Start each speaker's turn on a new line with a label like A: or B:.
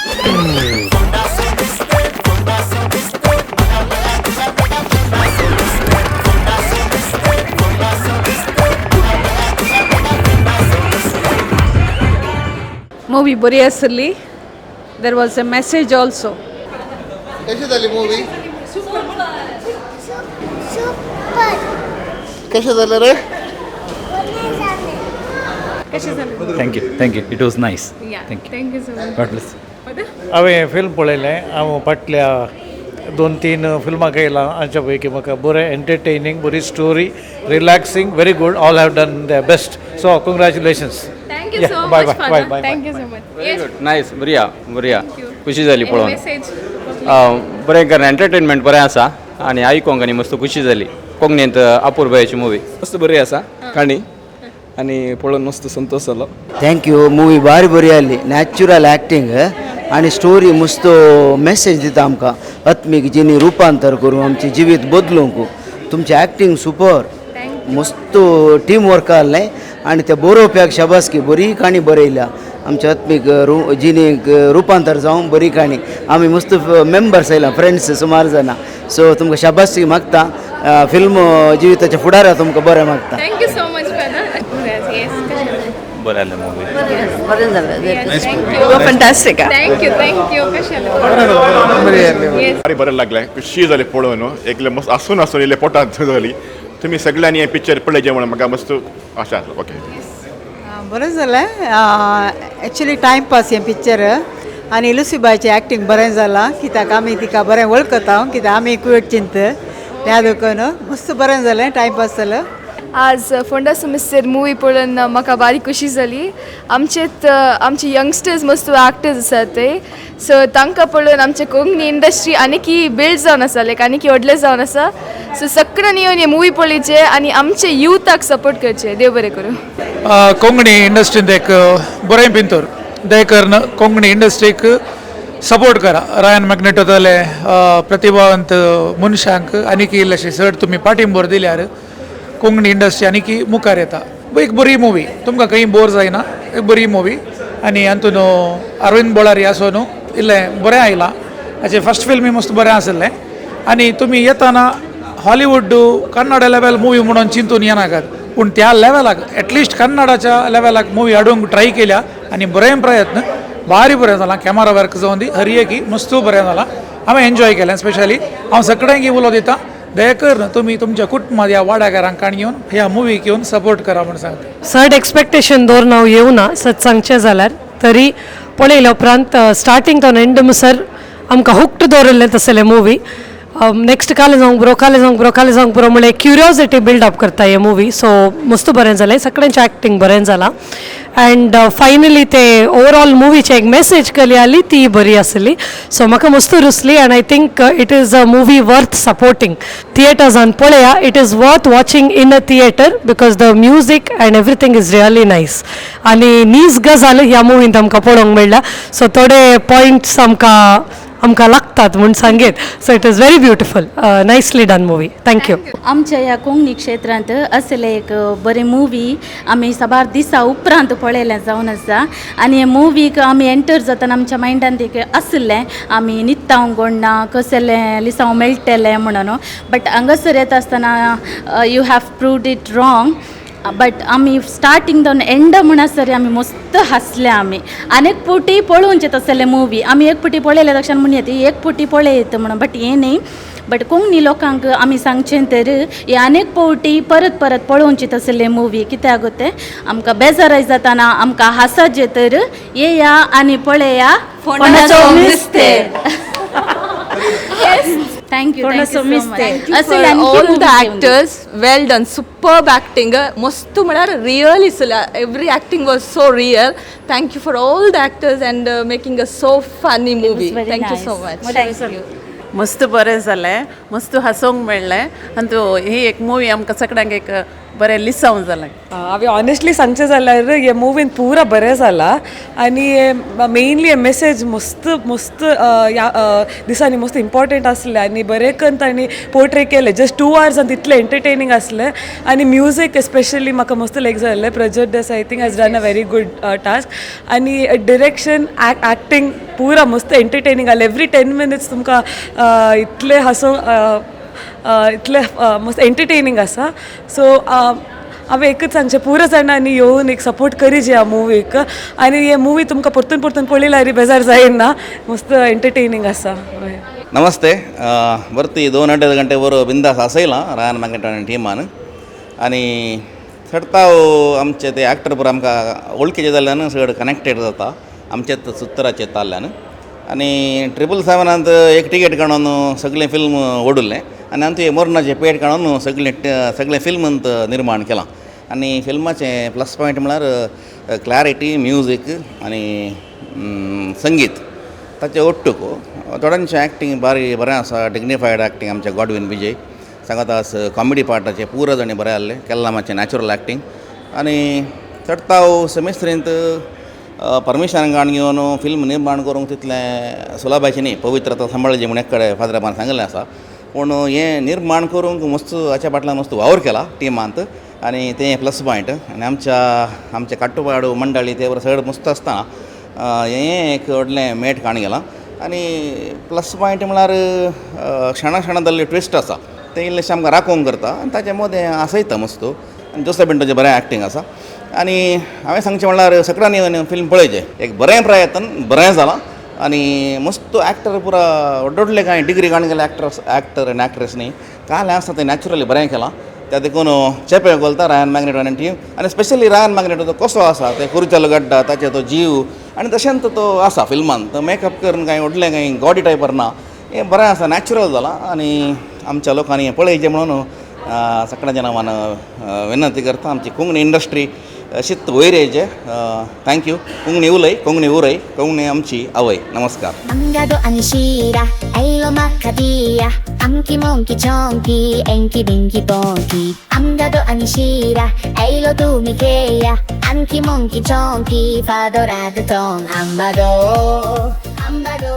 A: Movie बरी आसली. There was a message also.
B: कशी झाली मूवी?
C: सुपर.
B: कशें जालें रे?
A: कशें जालें?
D: Thank you, thank you, it was nice. Thank you.
A: Thank you so much.
D: God bless.
E: हांवें फिल्म पळयलें. हांव फाटल्या दोन तीन फिल्मां येयलां. हांच्या पैकी म्हाका बरें एंटरटेनिंग, बरी story, relaxing, very good. All have done the best, so congratulations.
A: Thank you so
E: bye.
A: Much.
E: Bye bye.
A: Thank you so much. Yes.
F: Nice, बरी बरी, खुशी जाली पळोवन.
A: मेसेज?
F: बरें कारण एंटरटेनमेंट बरें आसा आनी आयकोंक आनी मस्त खुशी जाली कोंकणींत अपुरबायेची मुवी.
G: मस्त बरी आसा काणी आनी पळोवन मस्त संतोश जालो.
H: Thank you. Movie भारी बरी आसली. नॅचरल ॲक्टिंग आनी स्टोरी मस्त मेसेज दिता आमकां, आत्मीक जिणी रुपांतर करूं, आमचें जिवीत बदलूंक. तुमचें ॲक्टिंग सुपर, मस्त टीम वर्क आहलें आनी त्या बरोवप्याक शाबासकी, बरी काणी बरयल्या. आमच्या आत्मीक रू जिणेक रुपांतर जावं, बरी काणी. आमी मस्त मेंबर्स आयला, फ्रेंड्स सुमार जाणां. सो तुमकां शाबासकी मागता. फिल्म जिविताच्या फुडाराक तुमकां बरें मागता.
A: Thank you so much, father. Yes.
D: बरें जालें movie.
A: Thank you.
I: Fantastic.
A: Thank you, thank you. कशें जालें? येस.
J: भारी बरें लागलें, खुशी जाली पळोवन. एकले मस्त आसून आसून इल्लें पोटांत जाली. तुमी सगळ्यांनी हें पिक्चर पळयचें म्हणून म्हाका मस्त आशा आसा. ओके.
K: बरें जालें. एक्चुली टायमपास हें पिक्चर आनी लुसीबायचें एक्टींग बरें जालां, कित्याक आमी तिका बरें वळखता, कित्याक आमी कुवेटचींत. त्या देखून मस्त बरें जालें, टायमपास जालो.
I: आज फोंडासो मिस्तेर मुवी पळोवन म्हाका बारी खुशी जाली. आमचेच आमचे यंगस्टर्स मस्त एक्टर्स आसात ते, सो तांकां पळोवन आमचे कोंकणी इंडस्ट्री आनीकी बिल्ड जावन आसा, लायक आनीकी व्हडलें जावन आसा. सो सगळ्यांनी येवन हे मुवी पळोवचे आनी आमचे युथाक सपोर्ट करचे. देव बरें करूं.
E: कोंकणी इंडस्ट्रींत एक बरें पिंतूर दयकरून कोंकणी इंडस्ट्रीक सपोर्ट करा. रायन मॅग्नेटो जाले प्रतिभावंत मनशांक आनीक इल्लेशे चड तुमी पाठिंबो दिल्यार कोंकणी इंडस्ट्री आनीक मुखार येता. एक बरी मुवी, तुमकां खंय बोर जायना, एक बरी मुवी. आनी हातून अरविंद बोळारी आसो न्हू, इल्लें बरें आयलां. हाचें फर्स्ट फिल्मी मस्त बरें आशिल्लें. आनी तुमी येताना हॉलिवूड कन्नड लेवल मुवी म्हणून चिंतून येनाकात, पूण त्या लेवलाक, एटलिस्ट कन्नडाच्या लेवलाक मुवी हाडूंक ट्राय केल्या आनी बरें प्रयत्न भारी बरें जालां. कॅमेरा वर्क जावन दी, हर एक मस्त बरें जालां. हांवें एन्जॉय केलें. स्पेशली हांव सगळ्यांक उलो दिता, दया करून तुमी तुमच्या कुटुंबात ह्या वाडाकारांक काण घेवन ह्या मुवीक येवन सपोर्ट करा म्हूण सांगता.
L: चड एक्सपेक्टेशन दवरून हांव येवना सत सांगचें जाल्यार. तरी पळयल्या उपरांत स्टार्टींग तो एंड म्हणसर आमकां हुक्ड दवरिल्लें तसलें मुवी. नेक्स्ट कालें जावंक पुरो, कालें जावंक पुरो, कालें जावंक पुरो म्हळ्यार क्युरियोसिटी बिल्ड अप करता हे मुवी. सो मस्त बरें जालें, सगळ्यांचें एक्टींग बरें जालां अँड फायनली ते ओवरऑल मुवीचे एक मेसेज कली आली, ती बरी आसली. सो म्हाका मस्त रुचली and I think it is a movie worth supporting. थिएटर्सान पळया, it is worth watching in a theatre because the music and everything is really nice. आनी नीज गजाल ह्या मुवींत आमकां पळोवंक मेळ्ळ्या, सो थोडे पॉयंट्स आमकां लागतात म्हूण सांगेत. So it is very beautiful, nicely done movie. Thank you.
M: आमच्या ह्या कोंकणी क्षेत्रांत असले एक बरें मुवी आमी साबार दिसा उपरांत पळयलें जावन आसा. आनी हे मुवीक आमी एंटर जातना आमच्या मायंडान एक आसलें, आमी न्हिदता कोण कसलें लिसांव मेळटलें म्हणून, बट हांगासर येता आसतना you have proved it wrong. But आमी स्टार्टींग जावन एंड म्हणसर आमी मस्त हांसले आमी. आनी एक फावटी पळोवचें तसलें मुवी. आमी एक फावटी पळयलें तशें म्हणून येता एक फावटी पळयत म्हणून, बट हें न्ही. बट कोंकणी लोकांक आमी सांगचें तर हे आनेक फावटी परत परत पळोवची तसले मुवी, कित्याक तें आमकां बेजाराय जाताना आमकां हांसचें तर येया आनी पळया
I: फोंडाचो मिस्तेर.
M: Thank you.
I: फोंडाचो मिस्तेर.
M: असले
I: All the actors, well done, superb acting. मस्त म्हळ्यार real इसला. Every acting was so real. Thank you for all the actors and making a so funny movie. Thank you so much.
M: Thank you.
K: मस्त बरें जालें, मस्त हांसोंक मेळ्ळें आनी तो ही एक मुवी आमकां सगळ्यांक एक बरें लिसांव जालें.
N: हांवें ऑनेस्टली सांगचें जाल्यार हे मुवीन पुरा बरें जाला आनी मेनली हे मेसेज मस्त मस्त ह्या दिसांनी मस्त इम्पॉर्टंट आसलें आनी बरें करून तांणी पोर्ट्रे केलें. जस्ट 2 आवर्सान तितलें एंटरटेनींग आसलें आनी म्युजीक एस्पेशली म्हाका मस्त लायक जाल्लें. Prajwal Desai, I think, has done a very good task. आनी डिरेक्शन, एक्टींग पुरा मस्त एंटरटेनिंग आसलें. एवरी 10 मिनट्स तुमकां इतलें हांसोंक, इतलें मस्त एंटरटेनिंग आसा. सो हांवें एकच सांगचें, पुरा जाणांनी येवन एक सपोर्ट करी ह्या मुवीक आनी हे मुवी तुमकां परतून परतून पळयल्यार बेजार जायना, मस्त एंटरटेनिंग आसा. हय.
C: ನಮಸ್ತೆ. ಬರ್ತಿ 2.5 ಗಂಟೆ ಬರೋ ಬಿಂದಾಸ್ आसयलां रायन मॅग्नेटो टिमान आनी चडताव आमचे ते एक्टर पुरो आमकां वळखीचे जाल्ल्यान चड कनेक्टेड जाता आमचेच सुत्राचे ताल्ल्यान. आनी 777 एक टिकेट काडून सगळें फिल्म ओडुल्लें आनी आमचे मोरनाचें पेट काडून सगळें सगळें फिल्मांत निर्माण केलां. आनी फिल्माचें प्लस पॉयंट म्हळ्यार क्लॅरिटी, म्युजीक आनी संगीत ताचे ओट्टूक थोड्यांचें एक्टींग बारी बरें आसा, डिग्निफायड एक्टींग. आमचे गॉडवीन विजय सांगातास कॉमेडी पार्टाचे पुरो जाणी बरें आहलें केल्लामाचें नॅचरल एक्टींग. आनी चडताव सेमिस्त्रींत परमिशन काडून घेवन फिल्म निर्माण करूंक तितलें सुलभाचें न्ही, पवित्रता सांबाळची म्हूण एक कडेन फादराबान सांगिल्लें आसा. पूण हें निर्माण करूंक मस्त हाच्या फाटल्यान मस्त वावर केला टिमांत आनी तें प्लस पॉयंट. आनी आमच्या आमच्या काटुपाडू मंडळी ते चड मस्त आसतना हें एक व्हडलें मेट काण गेलां. आनी प्लस पॉयंट म्हळ्यार क्षणा क्षणा जाल्ले ट्विस्ट आसा तें इल्लेशें आमकां राखोवंक करता आनी ताचे मदें हांसयता मस्त. आनी जोसेफ पिंटोचें बरें एक्टींग आसा. आनी हांवें सांगचें म्हळ्यार सगळ्यांनी फिल्म पळयचें, एक बरें प्रयत्न बरें जालां. आनी मस्त एक्टर पुरा व्हडले व्हडले कांय डिग्री काडून गेले एक्टर्स एक्टर आनी एक्ट्रेस न्ही काल हें आसा तें नॅचरली बरें केलां. त्या देखून चेपें घोलता रायन मॅग्नेटो आनी टीम. आनी स्पेशली रायन मॅग्नेटो तो कसो आसा ते कुरुचालो गड्डा ताचे तो जीव आनी तशेंच तो आसा फिल्मान तो मेकअप करून कांय व्हडलें कांय गॉडी टायपर ना, हें बरें आसा, नॅचरल जालां. आनी आमच्या लोकांनी हें पळयचें म्हणून सगळ्यांच्या नांवान विनंती करता. आमची कोंकणी इंडस्ट्री अशीच वयर येयचे. Thank you. Konkani उलय, कोंकणी उरय, कोंकणी आमची आवय. नमस्कार.
O: Amgado anishira, ailo makadia, amki monki chonki, enki binki ponki. Amgado anishira, ailo tumikeya, amki monki chonki, fadorado ton, ambado, ambado.